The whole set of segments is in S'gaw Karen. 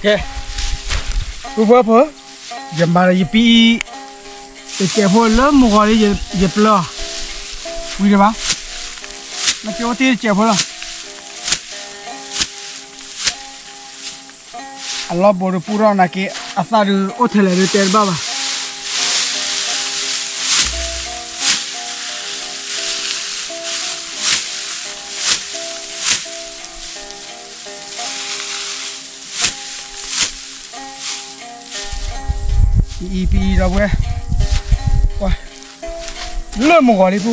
ကဲ, ပုၢ်ဖိဖိ, ယမၤဒီးယပံအံၤ တစဲးဖိလၢမုၢ်ဂီၤလံ ယပျၢၤအီၤ, ဝံၤတဘၣ်, နကဲအိၣ်တ့ၢ်တစဲးဖိလီၤ. အလီၢ်ဘိးဒုးပူထီၣ်နာ်က့ အသၣ်ဒုးအိၣ်ထဲလဲၣ်ဒုးတဲတဘၣ်ဘၣ်. ပအံၤ ပအံၤဒီးဝဲ, လၢမုၢ်ဂီၤလံ ပုၢ်ဖိ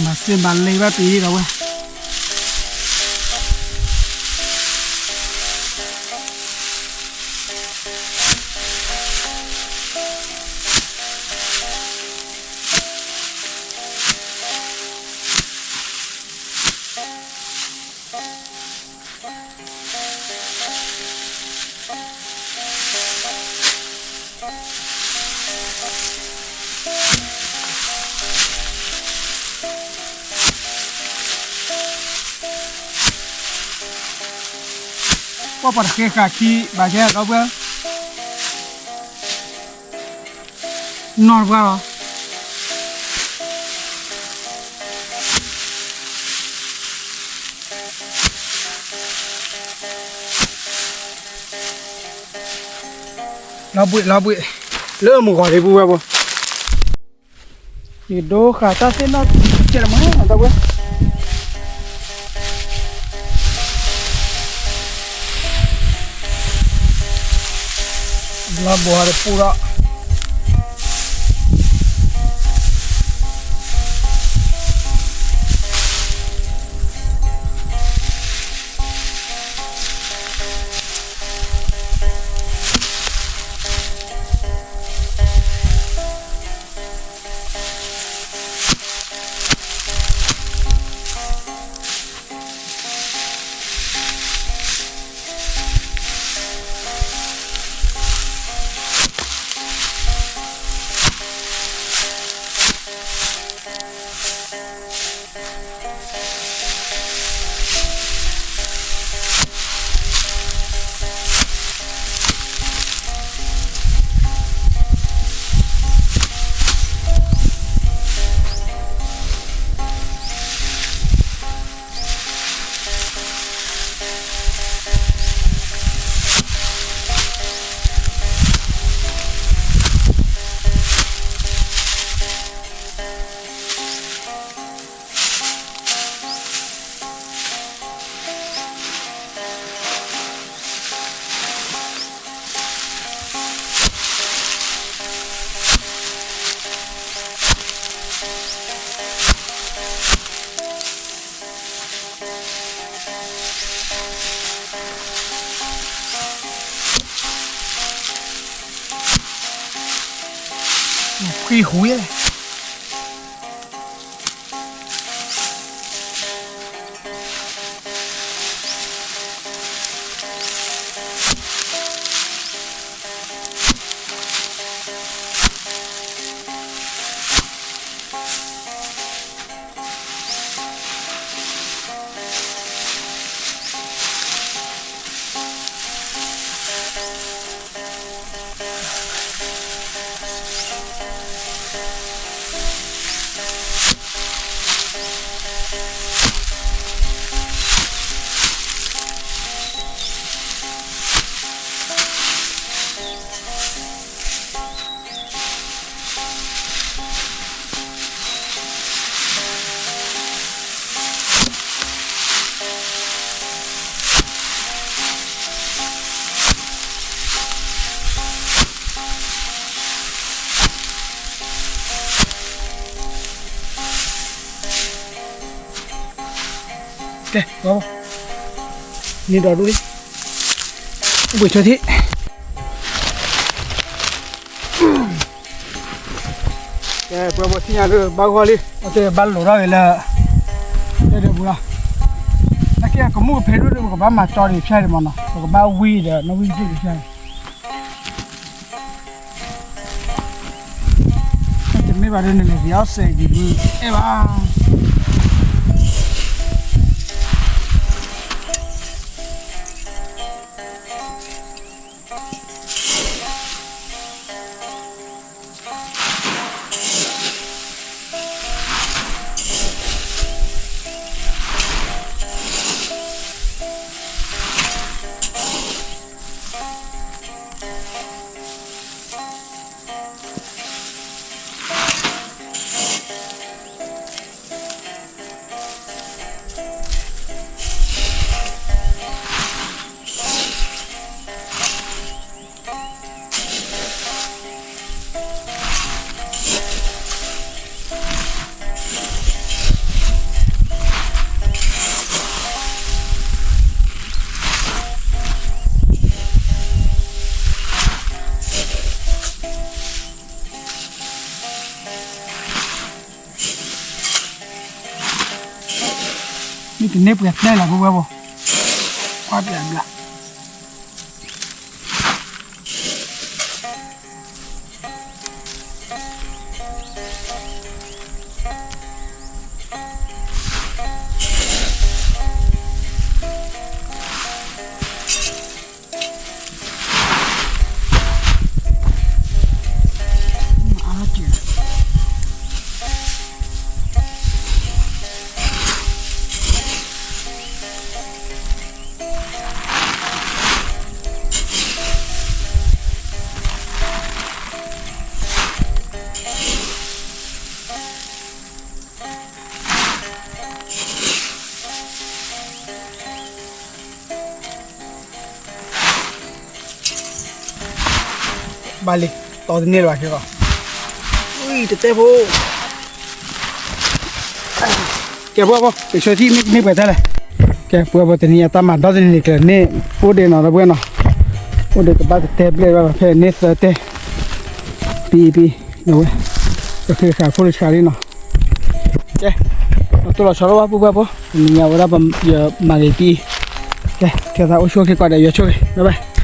မၤစ့မၤလ့ဘၣ်ပံၤဒီးဝဲ, ကွၢ်ပှၤတဃ့ဃာ်ခံ ဘၣ်ကဲဒီပုၢ်ဝဲၢ်, နီၢ်တပှၢ်လီၤ. လီၤဘှံးလီၤဘှံး, လၢမုၢ်ဂီၤဒံးပုၢ်ဝဲၢ်ဖိ, ယကဒိဃာ်တၢ်သ့ၣ်နီၣ်ကဲလၢမုၢ်ဒီပုၢ်ဝဲၢ်, လီၤဘှံးဟးတပူၤဒီး ဖှံဟူယဲၢ်လဲၣ်. ကဲ, န့ၣ်ဒီးဒူၣ်လံ, ဘှံးဆၢထံး, ပှၤဘၣ်ထံၣ်ညါလၢဘၣ်ဂီၢ်လံ အတဲဘၣ်လိာ်ထီၣ်က့ၤလၢ တဲဒၢးပူၤလီၤ. နာ်က့အကမူၣ်ကဖဲးဒိၣ်န့ၣ် ပကဘၣ်မၤကၠီဒံးဖၠါဒံးမးနီၤ ပကဘၣ်ဝံဒီးနီၣ်ဝံသ့ၣ်တဖၣ်န့ၣ် တမ့ၢ်ဘၣ်ဒ်န့ၣ် လဲၤက့ၤအီၣ်စဲးက့ၤဘုအဲၣ်ဘၣ် မ့ၢ်တန့ၢ်ပှဲၤတဲလီၤ ပဝဲဘိ ကွၢ်ပျးဘျး ဘၣ်လံ, တီတန့ၢ်လၢၤဘၣ်ခဲကီး, တတဲဖိ, ကဲဖိဖိ ပဆိထံၣ်မ့ၢ်ကန့ၢ်ပှဲၤထဲလဲၣ်, ကဲပှဲၤဖိတနံၤအတၢ်မၤဒီတနံၤန့ၣ်ကျဲၤန့ၣ် အိၣ်ဒံးနီၤဒီပုၢ်ဝဲၢ်နီၤ, အိၣ်ဒံးကဘၣ်တတဲဘျဲၣ်ဘၣ်ဖဲန့ၣ်သၢတဲ, ပံပံ, ဝဲ, ကဃ့ဃာ်ဖိလၢဆှးလံနီၤ, ကဲ, တိၢ်လီၤဆီလီၤဘၣ်ပုၢ်ဖိဖိ, တနံၤညါဝဲဒၣ်ပမၤဂ့ၤပံ, ကဲ, ထဲသးအိၣ်ဆိၣ်ဂ့ၤကီးဒီးယွၤဆိၣ်ဂ့ၤ, bye bye.